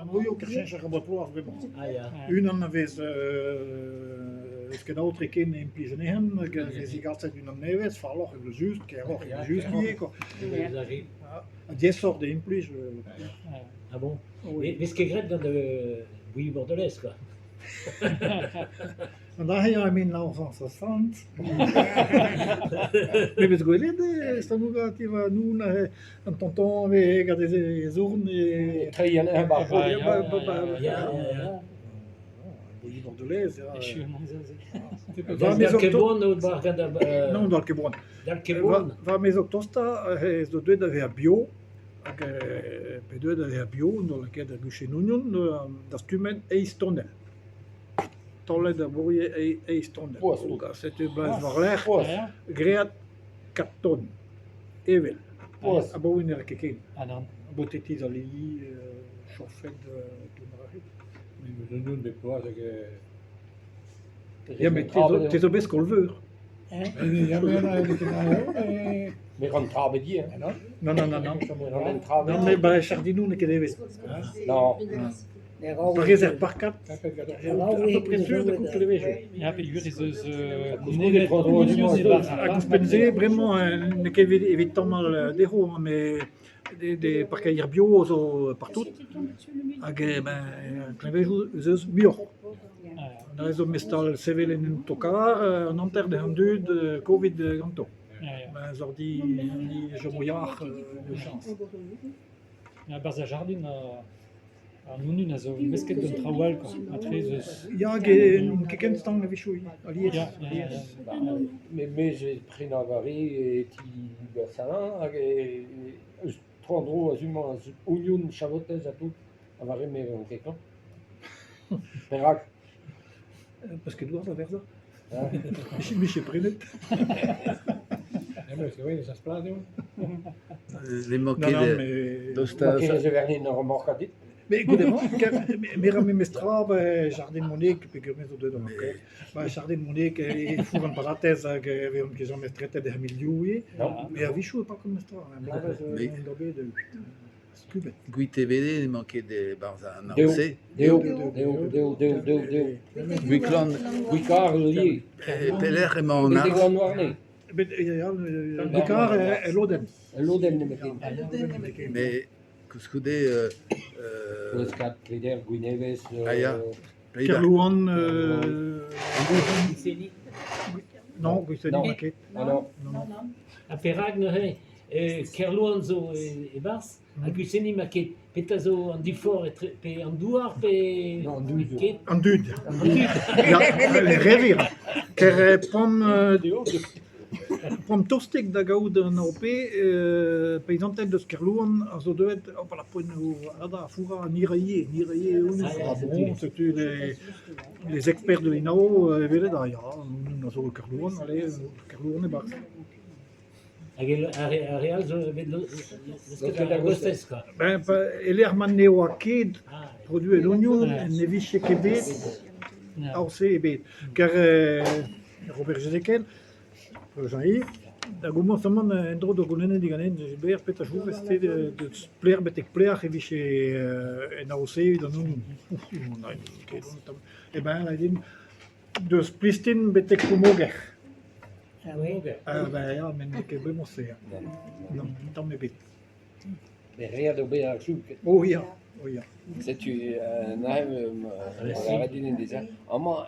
Anvioù cheñch a ra bep bloaz bremañ. Ah ya. Unan a vez vez ket aotre ken implij anezhan hag a vez degaset unan nevez, falloc'h evel-just, keroc'h evel-just ivez kwa. Ha diaesoc'h da implij. Ah bon? Ne vez ket graet gant bouilli bordelaise quoi. An dra-se eo 1960. Me 'vez gwelet e Stanougad eo noun an tonton a vez gant e zourn e... Treiñ anezhañ 'ba ar Ya, ya. Bouilli bordelaise, ya. Echu an amzer-se. Dal ket boan out war gant ar... Non, dal ket boan. Dal ket boan. Va mezog tostañ ez zo deuet da vezañ bio hag pe deuet da vezañ bio n'o lakaet da guchenn ognon dastumet eizh tonell. Taolet ar bourrier eizh tonell. Setu bloaz war-lerc'h graet 4 tonn evel. Abaoe ne ra ket ken. Botetiz al lili, chorfed, dont a ra. Met bep bloaz hag... Ya, met te zo bet skol-veur. Me ran tra bet ivez. Non, non, non, non. Non, mais ba jardinoù n'eo ket evel. Non. Pa rez er parkad, à peu près sûr da goût klevejoù. Ya, peogwir ez eus nemet Hag ouzhpenn-se, bremañ n'eo ket evit tamall dezho, met des parkeier bio zo partout hag ben kleñvedoù ez eus muioc'h. Neuze zo mestal sevel en un tokar an hanter deus an dud Covid ganto. Ben zordi ni chomo yac'h eo chañs. A-barzh ar jardin an onun a zo mesket gant traoù all kwa, matre ez eus... Ya, n'on ket ken stank a-wechoù alies. Ya, ya, ya. Me me 'z prenañ va re e ti Bersalin hag eus tro-dro a zu-mañ ognon chalotez ha tout ha va re me 'vo ket klañv. Perak? Parce que douar da verzañ. Miche prenet. N'emañ ket tost Mais écoutez-moi, me ra memes tra ba jardin Monique peogwir me zo deuet amañ Ba jardin Monique e fourran patatez hag e vezont ket james tretet er milioù ivez. Mais a-wechoù e pakan memes tra. Bloavezh on da bet skubet. Gwitevede n'emañ ket e-barzh an aoz-se. Deo, deo, deo, deo, deo, deo. Gwiklan. Gwikar zo ivez. Pelec'h emañ an Betek an Warne. Bet Gwikar el lodenn. El lodenn nemetken. Mais koulskoude Ploueskad, Kleder, Gwinevez. Ah ya. Kerlouan. Non, Gwiseni n'eo ket. Ah non. Ha perak neuze Kerlouan zo e-barzh ha Gwiseni 'ma ket. Petra zo an diforc'h etre pe an douar pe Non, an dud. ket? An dud. An dud. Ya, revir. Ker p'omp p'omp tostik da gaout an AOP, peizanted eus Kerlouan a zo deuet hop la poent ada fourrañ ni 'ra ivez, ni 'ra ivez honnezh. Ah bon, setu les, les experts de l'INAO e welet, ah ya, a zo Kerlouan, allez, Kerlouan e-barzh. Hag ar re all zo bet lesket a-gostez kwa. Ben, e-lec'h ma ne oa ket produet ognon ne vije ket bet aoz ebet. Kar Robert Jezekel, Jean-Yves, da gomañsamant en-dro da goulennet diganen Gilbert petra 'choufes-te deus pelec'h betek pelec'h e vije en aoz-se evit an ognon. Eh ben, lâret din, deus Plistin betek Ploumoger. Ah ben ya, met n'eo ket bremañ-se. Non, tamm ebet. Met ret eo bezañ ar souk. Oh ya, oh ya. Setu neuze lavaret din dija. Amañ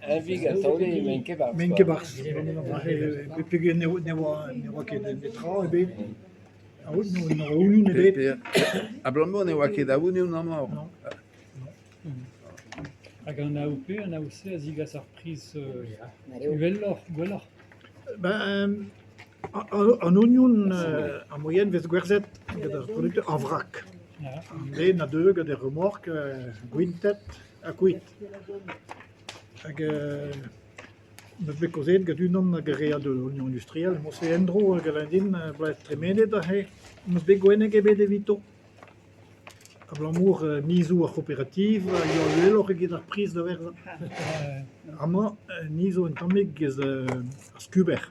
eñvig a taole emaint ket 'barzh. M'int ket 'barzh. Peogwir ne oa ne oa ket netra ebet. Ne oa ouzon ebet. Abalamour ne oa ket a ouzon amañ. Non. Hag an AOP, an AOC a zigas ar priz uheloc'h, gwelloc'h. Ben, an ognon a moyen vez gwerzhet gant ar producteur a vrac. An den a deu gant e remork gwintet ha kuit. Hag 'meus bet kaozeet gant unan hag a rea deus ognon industriel, emañ-se en-dro hag a din bloaz tremenet aze, 'meus bet gwenneg ebet evito. Abalamour mizoù ar c'hooperativ a yoa uheloc'h eget ar priz da werzhañ. Amañ ni zo un tammig eus ar skuber.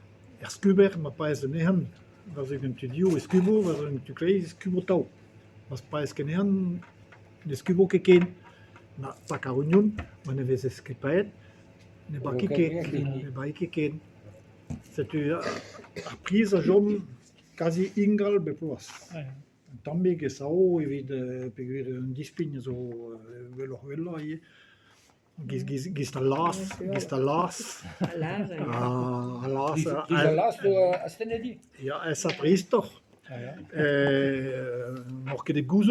Er skuber ma paeez anezhan war-zu an tu dehou e skubo, war-zu an tu kleiz e skubo atav. Ma paeez ket anezhan. Ne skubo ket ken. Na pak ar ognon, ma ne vezez ket paeet, ne baki ket, ne bae ket ken. Setu ar priz a chom kazi ingal bep bloaz. Ouais. Un tammig e sav evit peogwir un dispign zo gwelloc'h-gwellañ ivez. Giz, giz, giz al las, giz al las, Al las, ya. al las, Priz al las zo astennet di. Ya, ez a dreistoc'h. Ah, ya. N'oc'h ket hep gouzout.